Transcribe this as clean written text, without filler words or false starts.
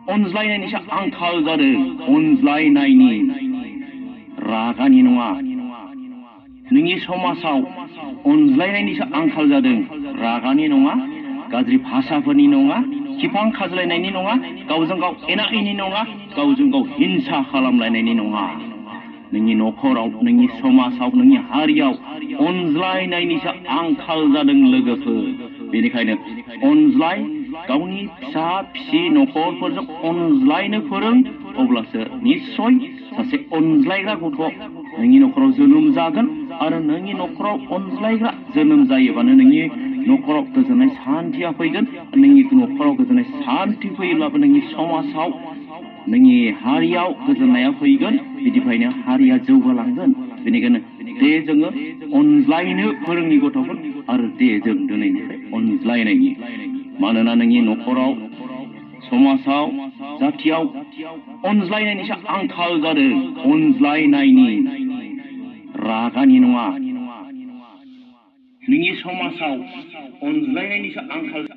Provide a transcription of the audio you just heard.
अनज्लायनायनिसो आंखाल जादों अनज्लायनायनि रागानि नङा नोंनि समाजाव अनज्लायनायनिसो आंखाल जादों रागानि नङा गाज्रि भाषाफोरनि नङा खिफां खाज्लायनायनि नङा गावजों गाव एना एनि नङा गावजों गाव हिंसा खालामलायनायनि नङा नोंनि नखराव नोंनि समाजाव नोंनि हारियाव अनज्लायनायनिसो आंखाल जादों लोगोफोर बेनिखायनो अनज्लाय गावनि फिसा फिसि नखरफोरजों अनज्लायनो फोरों अब्लासो निश्चय सासे अनज्लायग्रा गथ' नोंनि नखराव जोनोम जागोन आरो नोंनि नखराव अनज्लायग्रा जोनोम जायोबानो नोंनि नखराव गोजोननाय सान्थिया फैगोन नोंनि नखराव गोजोननाय सान्थि फैयोब्लाबो नोंनि समाजाव नोंनि हारियाव गोजोननाया फैगोन बिदिखायनो हारिया जौगालांगोन बेनिखायनो दे जोङो अनज्लायनो फोरोंनि गथ'फोर आरो दे जों दिनैनिफ्राय अनज्लायनायनि मानोना नोंनि नखराव समाजाव जाथियाव अनज्लायनायनिसो आंखाल जादों अनज्लायनायनि रागानि नङा नोंनि समाजाव अनज्लायनायनिसो आंखाल